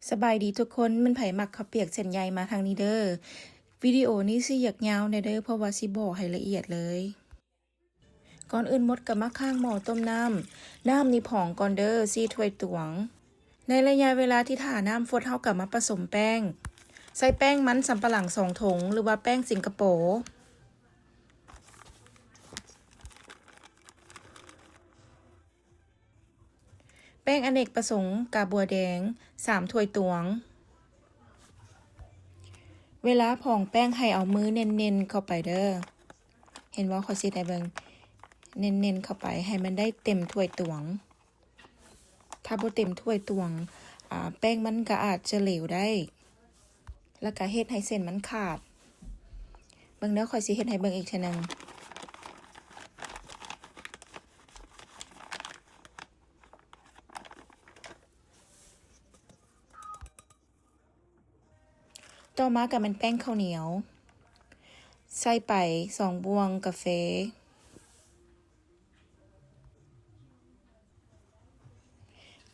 ສະບາຍດີທຸກຄົນ, ແມ່ນໃຜມັກເຂົ້າປຽກເສັ້ນໃຫຍ່ມາທາງນີ້ເດີ້. ວິດີໂອນີ້ຊິຢາກຍາວແດ່ເດີ້ ເພາະວ່າຊິບອກໃຫ້ລະອຽດເລີຍ. ກ່ອນອື່ນໝົດກໍມາຄ້າງໝໍ້ຕົ້ມນ້ຳ. ນ້ຳນີ້ພອງກ່ອນເດີ້ ສີ່ຖ້ວຍຕວງ. ໃນໄລຍະເວລາທີ່ຖ້ານ້ຳຟົດ ເຮົາກໍມາປະສົມແປ້ງ. ໃສ່ແປ້ງມັນສຳປະຫຼັງສອງຖົງ ຫຼືວ່າແປ້ງສິງກະໂປ. ແປ້ງອະເນກປະສົງກາບົວແດງ ສາມຖ້ວຍຕວງ. ເວລາພອງແປ້ງໃຫ້ເອົາມືເນັ້ນໆເຂົ້າໄປເດີ້. ເຫັນບໍ່? ຂ້ອຍຊິເຮັດໃຫ້ເບິ່ງ. ເນັ້ນໆເຂົ້າໄປ ໃຫ້ມັນໄດ້ເຕັມຖ້ວຍຕວງ. ຖ້າບໍ່ເຕັມຖ້ວຍຕວງ ອາ ແປ້ງມັນກໍອາດຈະເຫຼວໄດ້. ແລ້ວກະເຮັດໃຫ້ເສັ້ນມັນຂາດ. ເບິ່ງເດີ້ ຂ້ອຍຊິເຮັດໃຫ້ເບິ່ງອີກເທື່ອໜຶ່ງ. ຕໍ່ມາກໍແມ່ນແປ້ງເຂົ້າໜຽວ. ໃສ່ໄປສອງບ່ວງກາເຟ.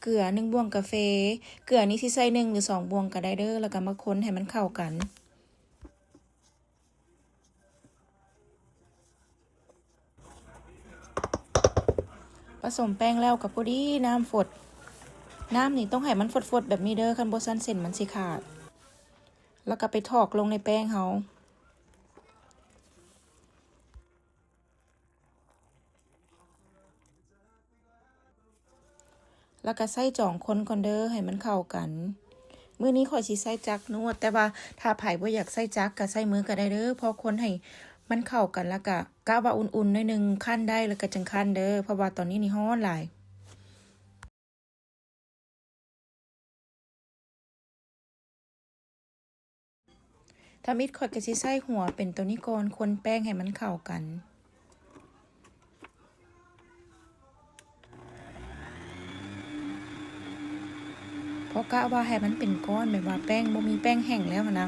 ເກືອໜຶ່ງບ່ວງກາເຟ. ເກືອນີ້ຊິໃສ່ໜຶ່ງ ຫຼື ສອງບ່ວງກໍໄດ້ເດີ້. ແລ້ວກໍມາຄົນໃຫ້ມັນເຂົ້າກັນ. ປະສົມແປ້ງແລ້ວກໍພໍດີນ້ຳຟົດ. ນ້ຳນີ້ຕ້ອງໃຫ້ມັນຟົດໆແບບນີ້ເດີ້, ຄັນບໍ່ຊັ້ນເສັ້ນມັນຊິຂາດ. ແລ້ວກໍໄປຖອກລົງໃນແປ້ງເຮົາ. ແລ້ວກໍໃຊ້ຈອງຄົນກ່ອນເດີ້ ໃຫ້ມັນເຂົ້າກັນ. ມື້ນີ້ຂ້ອຍຊິໃຊ້ຈັກນວດ, ແຕ່ວ່າຖ້າໃຜບໍ່ຢາກໃຊ້ຈັກກໍໃຊ້ມືກໍໄດ້ເດີ້, ພໍຄົນໃຫ້ມັນເຂົ້າກັນ ແລ້ວກໍກະວ່າອຸ່ນໆໜ້ອຍໜຶ່ງ, ຄັ້ນໄດ້ແລ້ວກໍຈຶ່ງຄັ້ນເດີ້, ເພາະວ່າຕອນນີ້ນີ້ຮ້ອນຫຼາຍ. ທຳອິດຂ້ອຍກໍຊິໃຊ້ຫົວເປັນໂຕນີ້ກ່ອນ, ຄົນແປ້ງໃຫ້ມັນເຂົ້າກັນ. ເພາະກະວ່າໃຫ້ມັນເປັນກ້ອນ, ແບບວ່າແປ້ງບໍ່ມີແປ້ງແຫ້ງແລ້ວຫັ້ນນະ.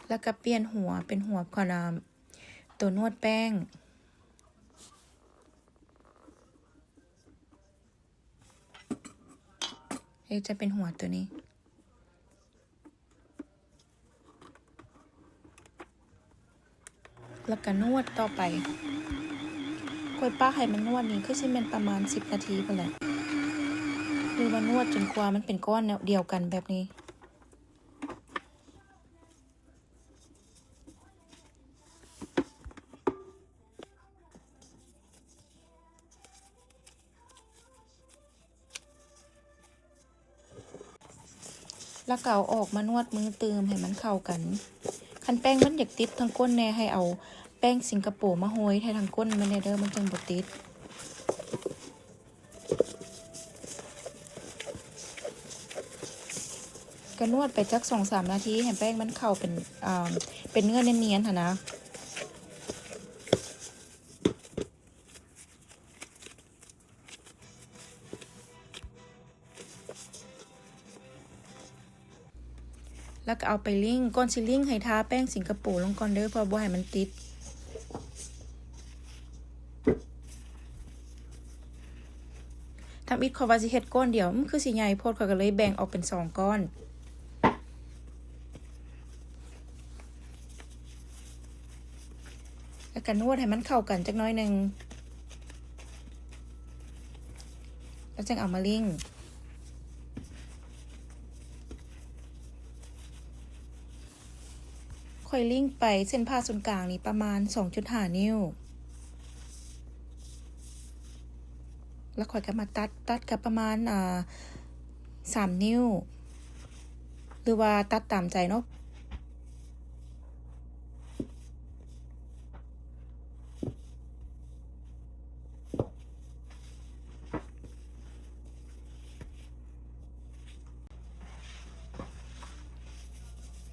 ແລ້ວກໍປ່ຽນຫົວເປັນຫົວຂອງ ອາ ໂຕນວດແປ້ງ. ເຮັດຈະເປັນຫົວໂຕນີ້ ແລ້ວກະນວດຕໍ່ໄປ. ຂ້ອຍປະໃຫ້ມັນນວດນີ້ຄືຊິແມ່ນປະມານສິບນາທີພຸ້ນແຫຼະ ຫຼືວ່ານວດຈົນກວ່າມັນເປັນກ້ອນແນວດຽວກັນແບບນີ້. ແລ້ວກໍເອົາອອກມານວດມືຕື່ມໃຫ້ມັນເຂົ້າກັນ. ຄັນແປ້ງມັນຢາກຕິດທາງກົ້ນແດ່ ໃຫ້ເອົາແປ້ງສິງກະໂປມາໂຮຍໃຫ້ທາງກົ້ນມັນແດ່ເດີ້ ມັນຈຶ່ງບໍ່ຕິດ. ກໍນວດໄປຈັກສອງສາມນາທີ ໃຫ້ແປ້ງມັນເຂົ້າເປັນ ເອີ ເປັນເນື້ອນຽນໆຫັ້ນນະ. ແລ້ວກໍເອົາໄປລິ້ງ. ກ່ອນຊິລິ້ງໃຫ້ທາແປ້ງສິງກະໂປລົງກ່ອນເດີ້ ເພື່ອບໍ່ໃຫ້ມັນຕິດ. ທຳອິດຂ້ອຍວ່າຊິເຮັດກ້ອນດຽວ ອືມ ຄືຊິໃຫຍ່ໂພດ ຂ້ອຍກໍເລີຍແບ່ງອອກເປັນສອງກ້ອນ. ແລ້ວກໍນວດໃຫ້ມັນເຂົ້າກັນຈັກໜ້ອຍໜຶ່ງ ແລ້ວຈຶ່ງເອົາມາລິ້ງ. ຂ້ອຍລິ້ງໄປເສັ້ນຜ່າສູນກາງນີ້ປະມານສອງຈຸດຫ້ານິ້ວ. ແລ້ວຂ້ອຍກໍມາຕັດ, ຕັດກໍປະມານ ອ່າ ສາມນິ້ວ ຫຼືວ່າຕັດຕາມໃຈເນາະ.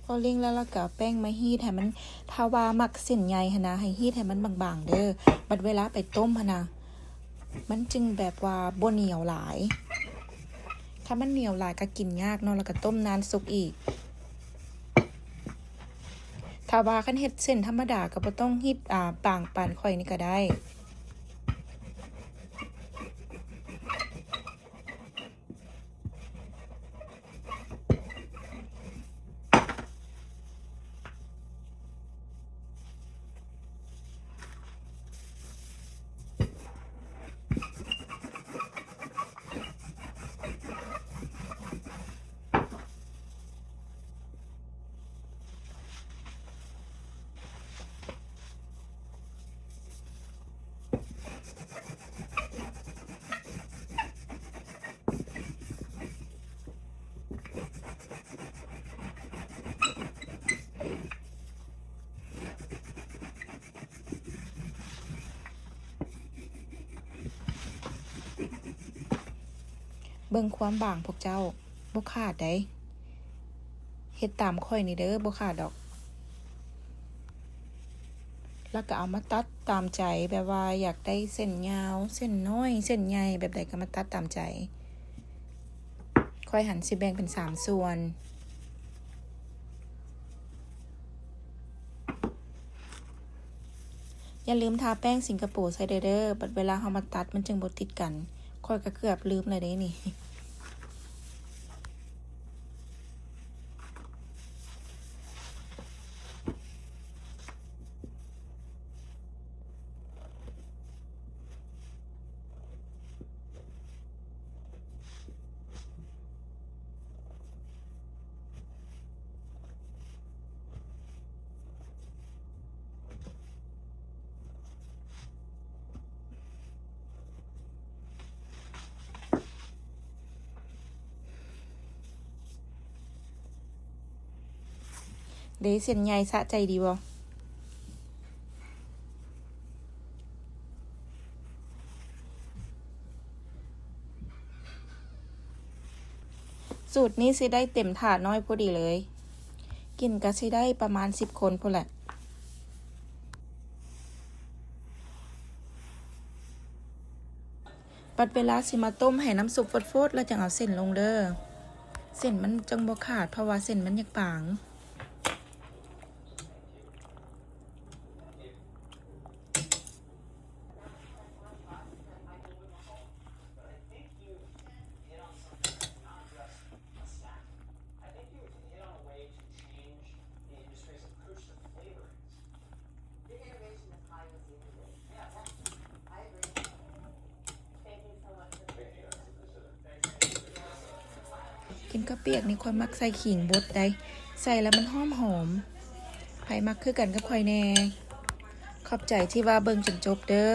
ພໍລິ້ງແລ້ວ ແລ້ວກໍເອົາແປ້ງມາຮີດໃຫ້ມັນ, ຖ້າວ່າມັກເສັ້ນໃຫຍ່ຫັ້ນນະ ໃຫ້ຮີດໃຫ້ມັນບາງໆເດີ້. ບັດເວລາໄປຕົ້ມຫັ້ນນະ ມັນຈຶ່ງແບບວ່າບໍ່ໜຽວຫຼາຍ. ຖ້າມັນໜຽວຫຼາຍກໍກິນຍາກເນາະ, ແລ້ວກໍຕົ້ມນານສຸກອີກ. ຖ້າວ່າຄັນເຮັດເສັ້ນທຳມະດາກໍບໍ່ຕ້ອງຮີດ ອ່າ ບາງປານຂ້ອຍນີ້ກໍໄດ້. ເບິ່ງຄວາມບາງພວກເຈົ້າ ບໍ່ຂາດໃດ. ເຮັດຕາມຂ້ອຍນີ້ເດີ ບໍ່ຂາດດອກ. ແລ້ວກໍເອົາມາຕັດຕາມໃຈ ແບບວ່າຢາກໄດ້ເສັ້ນຍາວ ເສັ້ນນ້ອຍ ເສັ້ນໃຫຍ່ ແບບໃດກໍມາຕັດຕາມໃຈ. ຂ້ອຍຫັ້ນຊິແບ່ງເປັນສາມສ່ວນ. ຢ່າລືມທາແປ້ງສິງກະໂປໃສ່ເດີ ບັດເວລາເຮົາມາຕັດມັນຈຶ່ງບໍ່ຕິດກັນ. ຂ້ອຍກໍເກືອບລືມແລ້ວເດ້ນີ້. ເດ ເສັ້ນໃຫຍ່ສະໃຈດີບໍ່? ສູດນີ້ຊິໄດ້ເຕັມຖາດນ້ອຍພໍດີເລີຍ. ກິນກໍຊິໄດ້ປະມານສິບຄົນພຸ້ນແຫຼະ. ບັດເວລາຊິມາຕົ້ມໃຫ້ນ້ຳຊຸບຟົດໆ ແລ້ວຈັ່ງເອົາເສັ້ນລົງເດີ. ເສັ້ນມັນຈັ່ງບໍ່ຂາດ ເພາະວ່າເສັ້ນມັນຢາກບາງ. The innovation is high in the industry. Yeah, well, I agree. Thank you so much for being here. ກິນເຂົ້າປຽກນີ້ຂ້ອຍມັກໃສ່ຂີງບົດໃດ໋ ໃສ່ແລ້ວມັນຫອມໆ. ໃຜມັກຄືກັນກັບຂ້ອຍແດ່? ຂອບໃຈທີ່ວ່າເບິ່ງຈົນຈົບເດີ.